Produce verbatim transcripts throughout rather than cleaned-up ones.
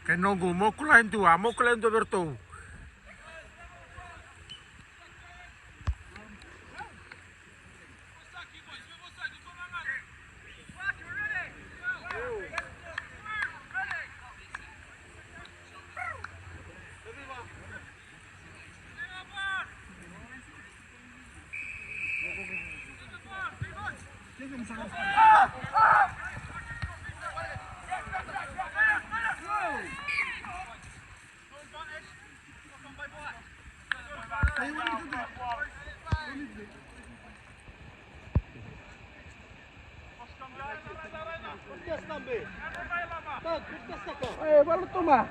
Ke nongo, mo kula intua, mo kula intua bertou. Eh, bala toma.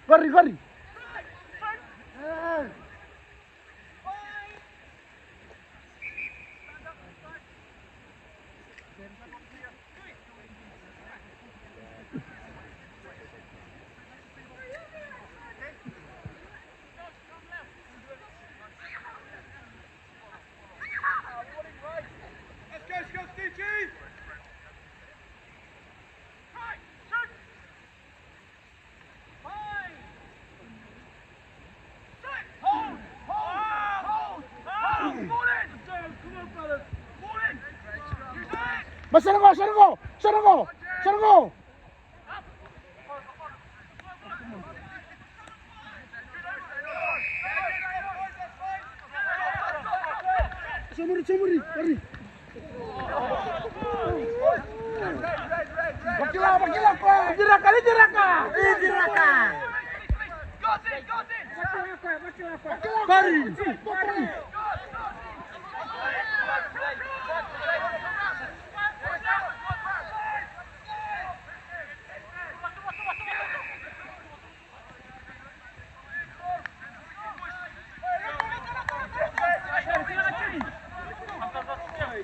Gori, gori. Ma sarago, sarago, sarago, sarago. Samuri, samuri, ari. Bakila, bakila, ko. Diraka, diraka. Diraka. Kari.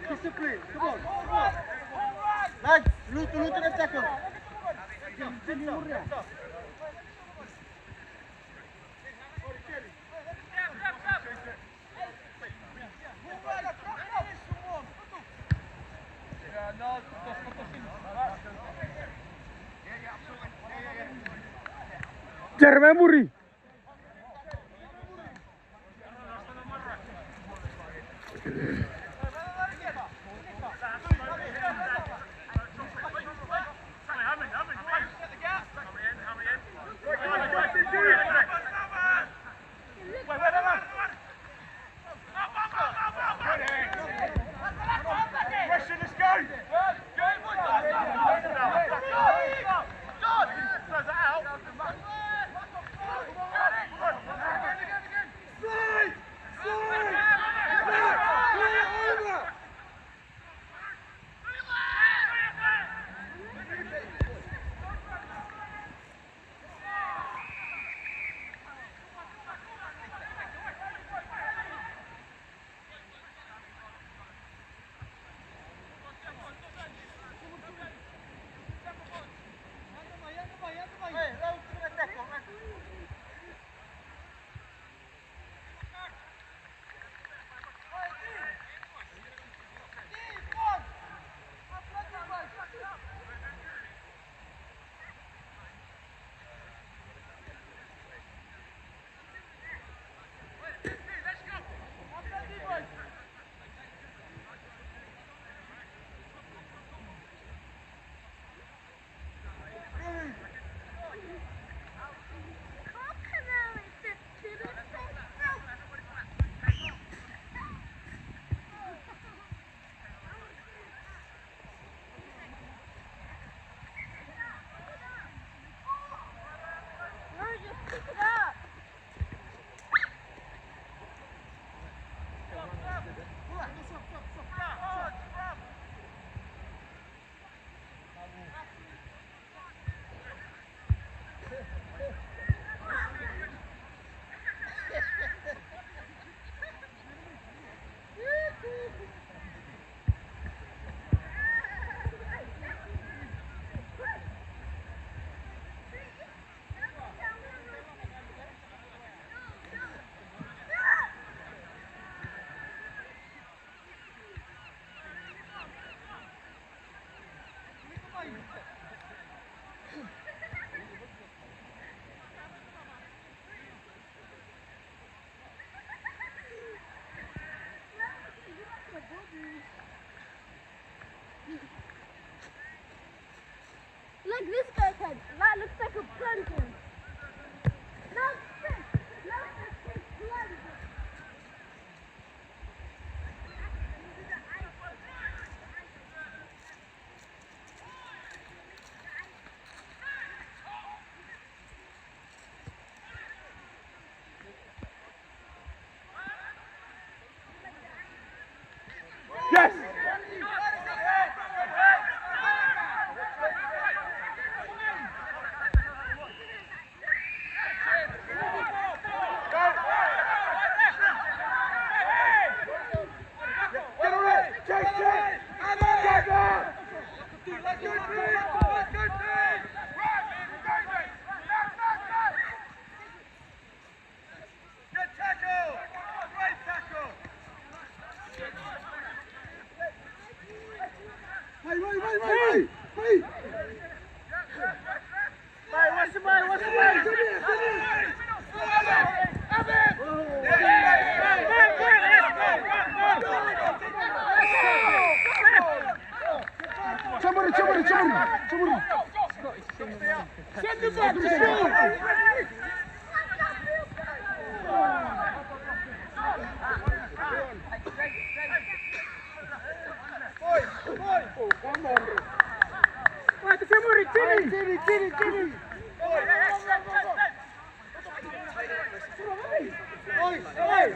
Discipline, come on. Lads, lutu, lutu na tackle. Jeremy Murray. Yes! Somebody, somebody, somebody, somebody. Send him back to school. Oi, oi. Oh, come on. Oi, Timmy, Timmy, Timmy, Timmy. Oi, oi.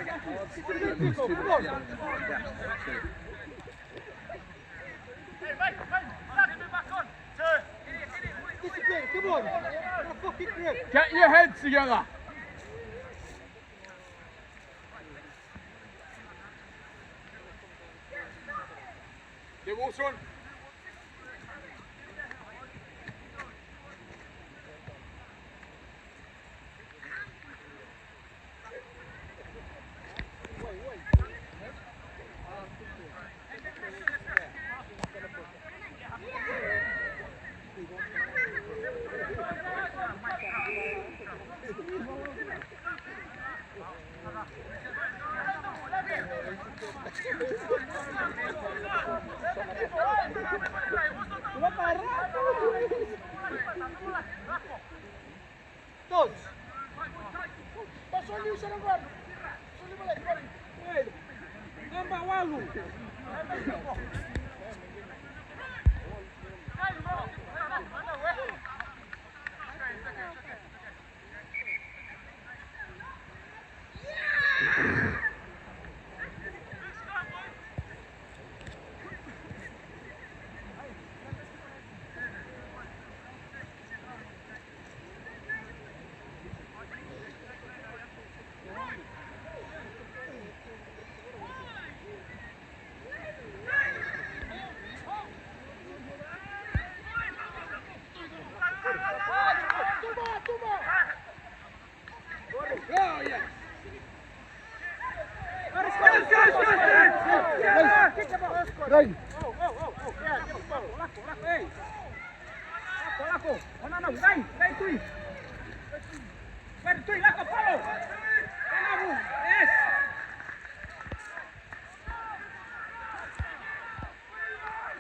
Come on. Get your heads together. Get Wilson. Todos. Pasó el Luis Aragón. Solo para el gol. Namba walu.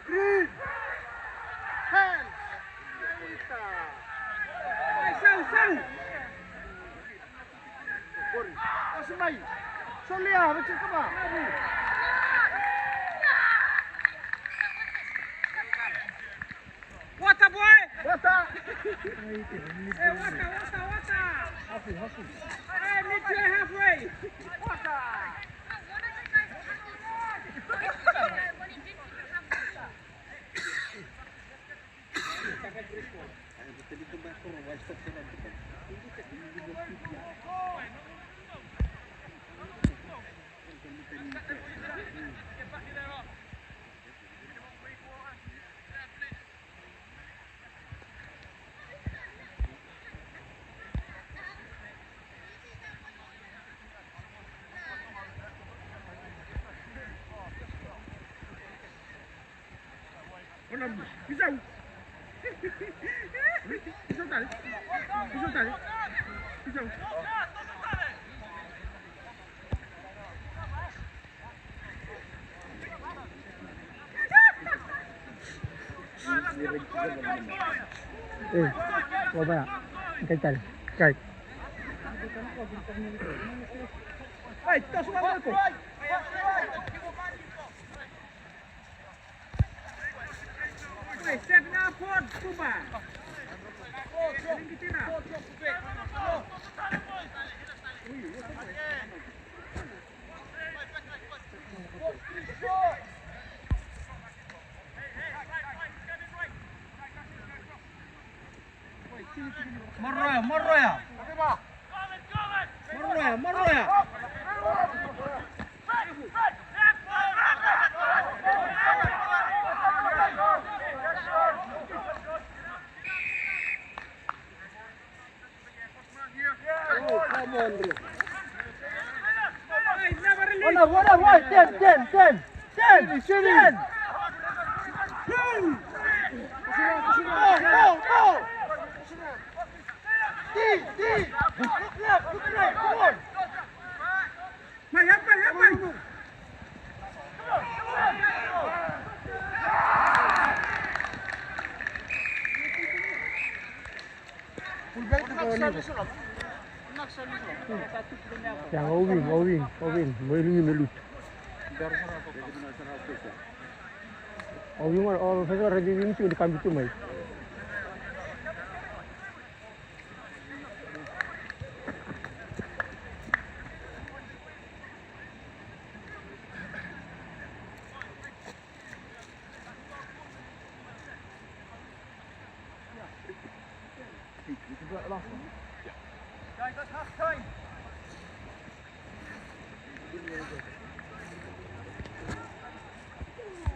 Green! Hands! Sau, sau! Corre. Pasa mai! Solia, vete a acabar! Wata, boy! Wata! Hey, wata, wata, wata! Halfway, halfway. Hey, meet you halfway! Wata! Pisau. Pisau tale. Pisau tale. Pisau. Eh, go back. Kai tal? Kai. Ai, tos, Marco. Ai, step na forward, Cuba. Tiene que tirar. Marroya, Marroya. Marroya, Marroya. Oh, come on, bro. Hold on, hold on, hold on. Ten, ten, ten. Ten, ten. Go, go, go. Deep, deep. Look left, look right, come on. Mai, up, mai, up, mai. Ya, Owen, Owen, Owen, mo ilu ni melut. Owen, mo, o, fesa ready ni tu, ni kambi tu mai. Guys, that's half time.